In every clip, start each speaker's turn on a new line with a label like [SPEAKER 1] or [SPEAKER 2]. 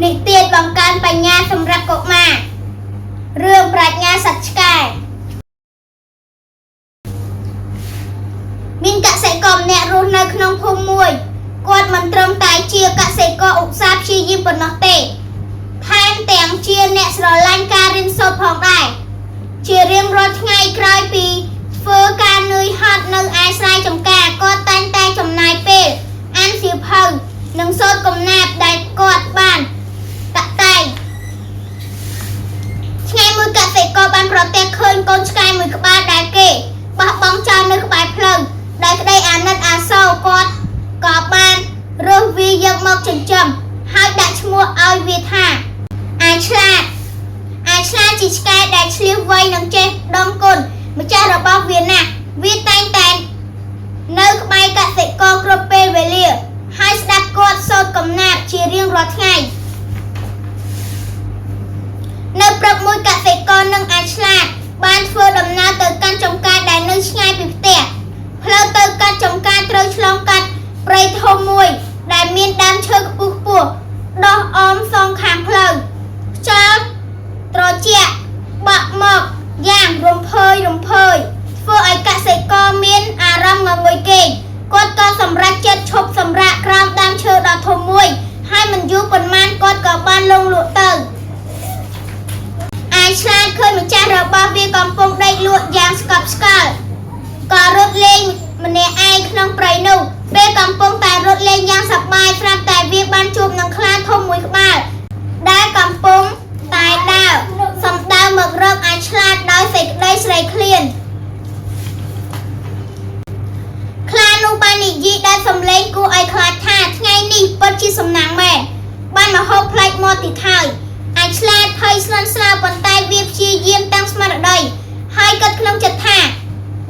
[SPEAKER 1] និទានបង្កើនបញ្ញាសម្រាប់កុមាររឿងប្រាជ្ញាសត្វឆ្កែមានកសិករម្នាក់រស់នៅក្នុងភូមិមួយគាត់មិនត្រឹមតែជាកសិករឧស្សាហ៍ព្យាយាមប៉ុណ្ណោះទេថែមទាំងជាអ្នកស្រឡាញ់ការរៀនសូត្រផងដែរជារៀងរាល់ថ្ងៃក្រោយពីធ្វើការនឿយហត់នៅឯស្រែចម្ការគាត់តែងតែចំណាយពេលអានសៀវភៅនិងសូត្រកំណាព្យដែលគាត់បានតាក់តែង ថ្ងៃមួយកសិករបានប្រទះឃើញកូនឆ្កែមួយក្បាលដែលគេបោះបង់ចោលនៅក្បែរផ្លូវដោយក្តីអាណិតអាសូរគាត់ក៏បានរើសវាយកមកចិញ្ចឹមហើយដាក់ឈ្មោះឲ្យវាថាអាឆ្លាតអាឆ្លាតជាឆ្កែដែលឈ្លាសវៃនិងចេះដឹងគុណម្ចាស់របស់វាណាស់វាតែងតែនៅក្បែរកសិករគ្រប់ពេលវេលាហើយស្ដាប់គាត់សូត្រកំណាព្យជារៀងរាល់ថ្ងៃ នៅព្រឹកមួយកសិករនិងអាឆ្លាតបានធ្វើដំណើរទៅកាន់ចំការដែលនៅឆ្ងាយពីផ្ទះផ្លូវទៅកាន់ចំការត្រូវឆ្លងកាត់ព្រៃធំមួយដែលមានដើមឈើខ្ពស់ខ្ពស់ដុះអមសងខាងផ្លូវខ្យល់ត្រជាក់បក់មកយ៉ាងរំភើយរំភើយធ្វើឲ្យកសិករមានអារម្មណ៍ងងុយគេងគាត់ក៏សម្រេចចិត្តឈប់សម្រាកក្រោមដើមឈើដ៏ធំមួយហើយមិនយូរប៉ុន្មានគាត់ក៏បានលង់លក់ទៅ អាឆ្លាតឃើញម្ចាស់របស់វាកំពុងដេកលក់យ៉ាងស្កប់ស្កល់ក៏រត់លេងម្នាក់ឯងក្នុងព្រៃនោះពេលកំពុងតែរត់លេងយ៉ាងសប្បាយស្រាប់តែវាបានជួបនឹងខ្លាធំមួយក្បាលដែលកំពុងតែដើរសំដៅមករកអាឆ្លាតដោយសេចក្តីស្រេកឃ្លានខ្លានោះបាននិយាយដោយសំឡេងគួរឲ្យខ្លាចថាថ្ងៃនេះពិតជាសំណាងមែនបានមកហូបផ្លែកមាត់ទៀតហើយ អាចឆ្លាតភ័យស្លន់ស្លោប៉ុន្តែវាព្យាយាមតាំងស្មារតីហើយគិតក្នុងចិត្តថា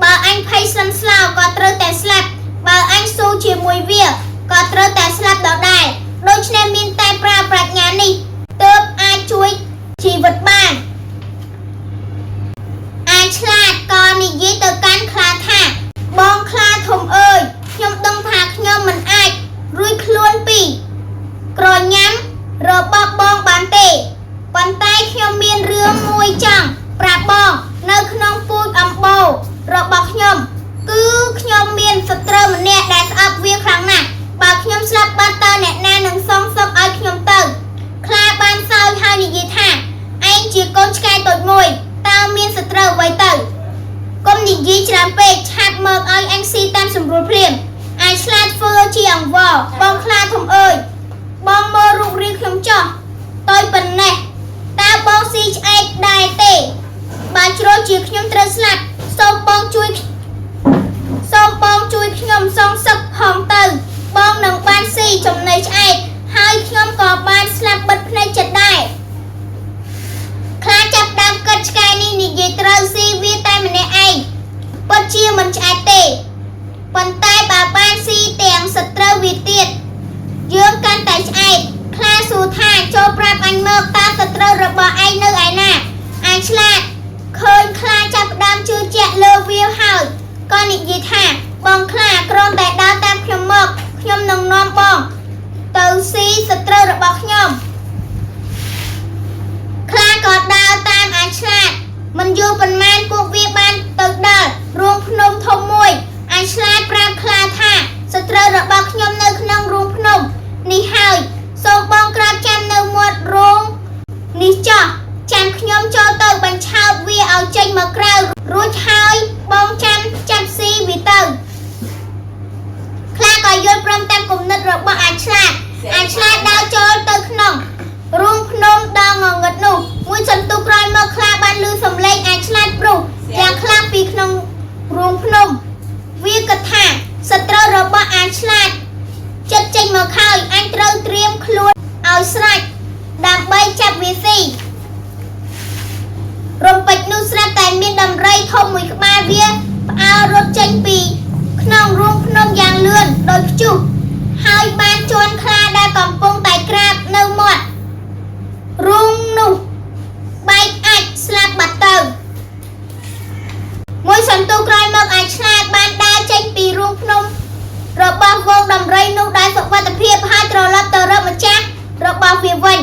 [SPEAKER 1] បើអញភ័យស្លន់ស្លោក៏ត្រូវតែស្លាប់បើអញស៊ូជាមួយវាក៏ត្រូវតែស្លាប់ដដែលដូច្នេះមានតែប្រើប្រាជ្ញានេះទើបអាចជួយជីវិតបានអាចឆ្លាតក៏និយាយទៅកាន់ខ្លាថាបងខ្លាធំអើយខ្ញុំដឹងថាខ្ញុំមិនអាចរួចខ្លួនពីក្រញាំរបស់បងបានទេ ប៉ុន្តែខ្ញុំមានរឿងមួយចង់ប្រាប់បងនៅក្នុងពូជអំបូររបស់ខ្ញុំ គឺខ្ញុំមានសត្រូវម្នាក់ដែលស្អប់វាខ្លាំងណាស់បើខ្ញុំស្លាប់បាត់តើអ្នកណានឹងសងសឹកឲ្យខ្ញុំទៅខ្លាបានសើចហើយនិយាយថាឯងជាកូនឆ្កែតូចមួយតើមានសត្រូវអ្វីទៅកុំនិយាយច្រើនពេកឆាប់មកឲ្យអញស៊ីតាមសម្រួលភ្លាមឯងឆ្លាតធ្វើជាអង្វរបងខ្លាធំអើយបងមើលរូបរាងខ្ញុំចោះតូចប៉ុណ្ណេះ តើបងស៊ីឆ្អែតដែរទេបើជ្រុលជាខ្ញុំត្រូវស្លាប់សូមបងជួយសូមបងជួយខ្ញុំសងសឹកផងទៅ បងនឹងបានស៊ីចំណីឆ្អែតហើយខ្ញុំក៏បានស្លាប់បិទភ្នែកចិត្តដែរខ្លាចាប់ដើមគិតឆ្កែនេះនិយាយត្រូវស៊ីវាតែម្នាក់ឯងពិតជាមិនឆ្អែតទេប៉ុន្តែបើបានស៊ីទាំងសត្រូវវាទៀតយើងកាន់តែឆ្អែត ខ្លាសួរថាចូលប្រាប់អញមកតើសត្រូវរបស់ឯងនៅឯណាអញឆ្លាតឃើញខ្លាចាប់ផ្ដើមជឿជាក់លើវាហើយក៏និយាយថាបងខ្លាគ្រាន់តែដើរតាមខ្ញុំមកខ្ញុំនឹងនាំបងទៅស៊ីសត្រូវរបស់ខ្ញុំខ្លាក៏ដើរតាមអាឆ្លាតមិនយូរប៉ុន្មានពួកវាបានទៅដល់រូងភ្នំធំមួយអាឆ្លាតប្រាប់ខ្លាថាសត្រូវរបស់ខ្ញុំនៅក្នុងរូងភ្នំនេះហើយ សូមបងក្រាបចាំនៅមាត់រោងនេះចោះចាំខ្ញុំចូលទៅបញ្ឆោតវាឲ្យចេញមកក្រៅរួចហើយបងចាំចាប់ស៊ីវាទៅខ្លាក៏យល់ព្រមតាមគំនិតរបស់អាឆ្លាតអាឆ្លាតដើរចូលទៅក្នុងរូងភ្នំដ៏ងងឹតនោះមួយសន្ទុះក្រោយមកខ្លាបានឮសំឡេងអាឆ្លាតព្រុសយ៉ាងខ្លាំងពីក្នុងរូងភ្នំវាគិតថាសត្រូវរបស់អាឆ្លាត ចិត្តចេញមកហើយអញត្រូវត្រៀមខ្លួនឲ្យស្រេចដើម្បីចាប់វាស៊ីរំពេចនោះស្រាប់តែមានដំរីធំមួយក្បាលវាផ្អើលរត់ចេញពីក្នុងរូងភ្នំយ៉ាងលឿនដោយព្យុះហើយបានជន់ខ្លាដែលកំពុងតែក្រាបនៅមាត់រូងនោះបែកអាចស្លាប់បាត់ទៅមួយសន្ទុះក្រោយមកអាចឆ្លាតបានដើរចេញពីរូងភ្នំ របស់ហ្វូងដំរីនោះដោយសុវត្ថិភាពហើយត្រឡប់ទៅរកម្ចាស់របស់វាវិញ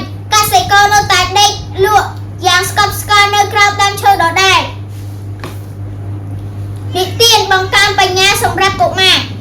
[SPEAKER 1] កុមារ។